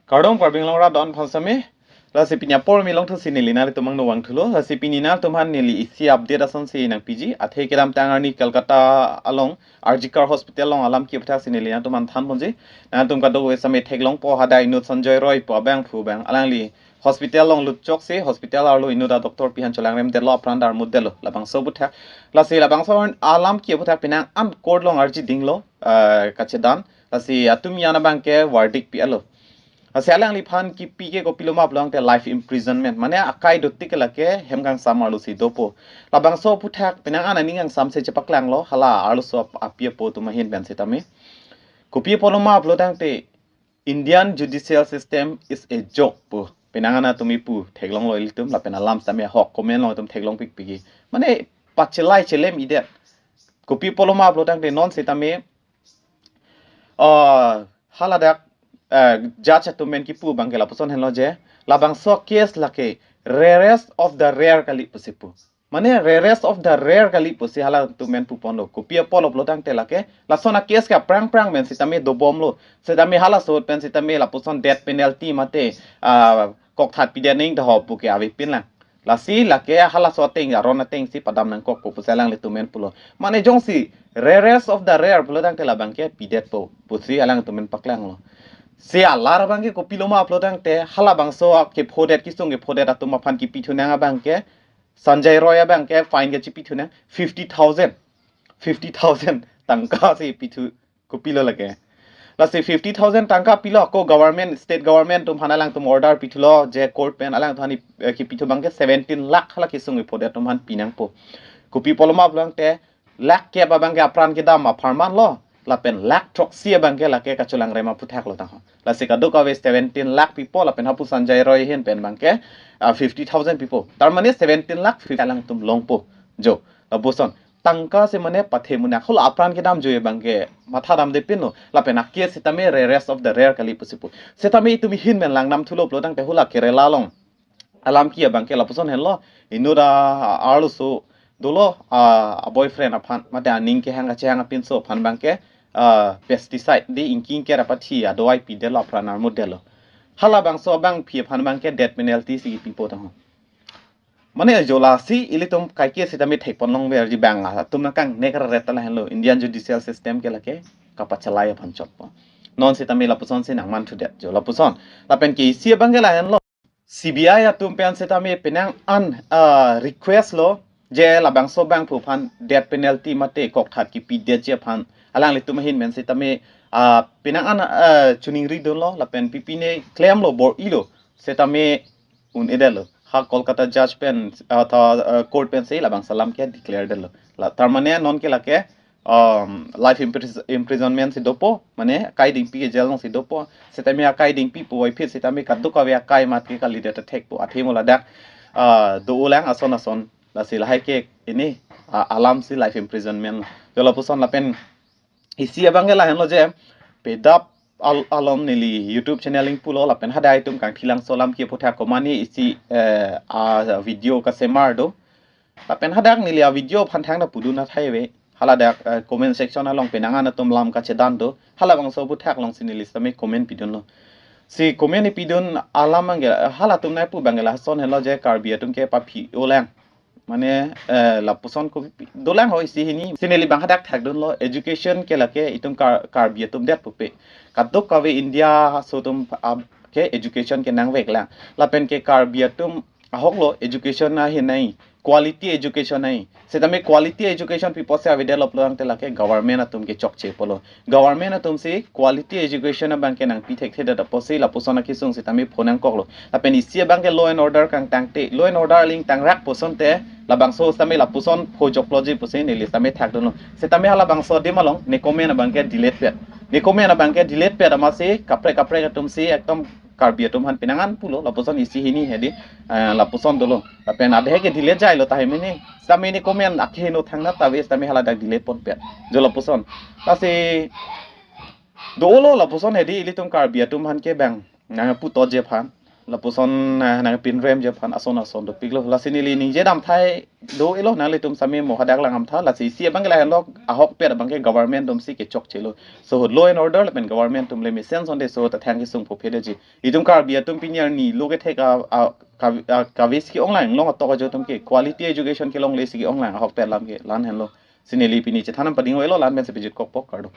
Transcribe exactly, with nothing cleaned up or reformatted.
Kardom Karbi Anglong arat don aphan sitame. Lasi pini apor mi longthu si neli nanglitum angno vangthulo. Lasi pini nangtum aphan neli isi update asonsi nangpiji. Athe kedamtang arni Kolkata along R G Kar Hospital along alam ke aphuthak si neli nangtum aphan thanponji. Nangtum kadokave sitame theklongpo, hadak inut Sanjay Roy pu abangphu abang, alangli hospital along lutchok si hospital arlo inut a doctor pi aphan cholangremdetlo, apran darmutdetlo. Labangso aphuthak. Lasi labangso alam ke aphuthak penang an court along arji dinglo, eh, kachedan. Lasi atum an abangke verdict pi-etlo. Lasi alangliphan kipi ke kopilo ma pulo tangte life imprisonment. Mane akai dotik ke lake hem kangsam arlo si dopo. Labangso aphuthak penang an aning kangsam si chepaklanglo, hala arloso ap-, api apo atum ahin pen sitame. Kopi apotlo ma pulo tangte Indian judicial system is a joke pu penang an atum ipu theklonglo ilitum, lapen alam sitame ahok comment along itum theklongpikpikji. Mane pachelai chelem-idet. Kopi apotlo ma pulo tangte non sitame, ah, haladak, eh, judge atum pen kipu abangke lapuson henlo je, labangso case lake rarest of the rare kali pusi pu. Mane rarest of the rare kali pusi halatum pen puponlo. Kopi apotlo pulo tangte lake lason a case ke aphrang aphrang pen sitame dobomlo. Sitame halaso ahut pen sitame lapuson death penalty mate, ah, kokthat pidet nangji tahai pu ke avepinlang. Lasi lake halaso ateng, aron ateng si padam nangkokpo pusi alanglitum pen pulo. Mane jongsi rarest of the rare pulo tangte labangke pidetpo pusi alanglitum pen paklanglo. Si alar abangke kopilo ma pulo tangte, halabangso kephodet, kesung kephodet atum aphan kipithu nang abangke, Sanjay Roy abangke fine kachipithu nang fifty thousand. Fifty thousand tangka si pithu, kopilo lake. Lasi fifty thousand tangka pilo, ako government, state government atum aphan alangtum order pithulo je court pen alangtum aphan, eh, kipithu abangke seventeen lakh hala kesung kephodet atum aphan pinangpo. Kopi apotlo ma pulo tangte lakh kep abangke apran kedam apharmanlo, lapen lakh throksi abangke lake kacholangrem aphuthaklo tangho. Lasi kadokave seventeen lakh pipo, lapen hapu Sanjay Roy ahin pen abangke, ah, fifty thousand pipo. Tar mane seventeen lakh fifty alangtum longpo. Jo, lapuson. Tangka si mane pathe munak. Hula apran kedam ajoine abangke matha damdepinlo. Lapen a case sitame rarest of the rare kali pusi pu. Sitame itum ahin pen langdamthulo pulo tangte hula Kerala along alam ke abangke lapuson henlo. Inut a arloso dolo, a, a boyfriend aphan, mate aning kehang kachehang apinso aphan abangke, ah, pesticide, di ingki ingker apathi adawai pidetlo, apran armutdetlo. Halabangso abangpi aphan abangke death penalty si kipipo tangho. Mane jo lasi ilitum kaike sitame thekponlongverji abang atum nangkangnek ret ta lahenlo, Indian judicial system ke lake kapachelai aphan chotpo. Non sitame lapuson si nangmanthudet jo lapuson. Lapen ke isi abangke lahenlo. C B I atum pen sitame penang an, ah, request lo je labangso abangphu aphan death penalty mate kokthat kipidetji aphan alanglitum ahin pen sitame, ah, penang an, ah, choningridunlo, lapen pipine klemlo, bor-ilo, sitame un-edetlo. Ha Kolkata judge pen, ah, tha, ah, court pensi labangso alam ke declare detlo. La, tar mane non ke lake, um, life impris-, imprisonment si dopo, mane akai dingpi ke jail along si dopo. Sitame akai dingpi puvoiphit sitame kadokave akai mat ke kalidet thekpo. Athe mo ladak, ah, do-olang ason ason. Lasi lahai ke ini, ah, alam si life imprisonment. Jo lapuson lapen isi abangke lahenlo je, pedap al-, alom neli YouTube channel ingpulo, lapen hadak itum Kangthilangso alam ke aphuthak komane isi, eh, a video kasemar do. Lapen hadak neli a video aphan thangta pudun athai ave. Haladak, eh, comment section along penang an atum lam kachedan do. Halabangso aphuthak along si neli sitame comment pidunlo. Si comment ipidun alam abangke, halatum nangpu abangke lason henlo je Karbi atum ke paphi-olang. Mane, eh, lapuson kopi dolang ho isi hini. Si neli abang hadak thakdunlo, education ke lake itum Kar-, Karbi atum det pupe. Kadokave India aso atum ab-, ke education ke nangveklang. Lapen ke Karbi atum ahoklo education ahin nai, quality education nai. Sitame quality education pi apotsi avedetlo pulo tangte lake government atum ke chokche pulo. Government atum si quality education abangke nangpi thekthedet apotsi lapuson akesung sitame pho nangkoklo. Lapen isi abangke law and order kangtangte, law and order aling tangrak pusonte, labangso sitame lapuson pho jokloji pusi neli sitame thakdunlo. Sitame halabangso adim along ne comment abangke delete pet. Ne comment abangke delete pet amatsi kaprek kaprek atum si ekdom Karbi atum aphan penang an pulo, lapuson isi hini hedi, eh, lapuson dolo. Lapen adhe ke delete jailo tahai mene. Sitame ne comment akheno thangnat ta ave sitame haladak delete ponpet. Jo lapuson. Lasi dolo lapuson hedi ilitum Karbi atum aphan ke bang nangpu toje aphan. Lapuson, eh, nangpinrem ji aphan ason ason dopiklo. Lasi neli ningje damthai do-elo, nanglitum sami mo hadak lang amtha. Lasi isi abang ke lahenlo, ahokpet abang ke government atum si kechokchelo. So law and order lapen government atum le mesen sonde, so ta thang kesung pho phede ji. Itum Karbi atum pini arni lo kethek a, a, ka, a, kave si ke-ong lang, long atok ajo atum ke quality education kelongle si ke-ong lang, ahokpet alam ke la-an henlo. Si neli pini chethan nangpading-o-elo, la-an pensi pejut kokpo, kardom.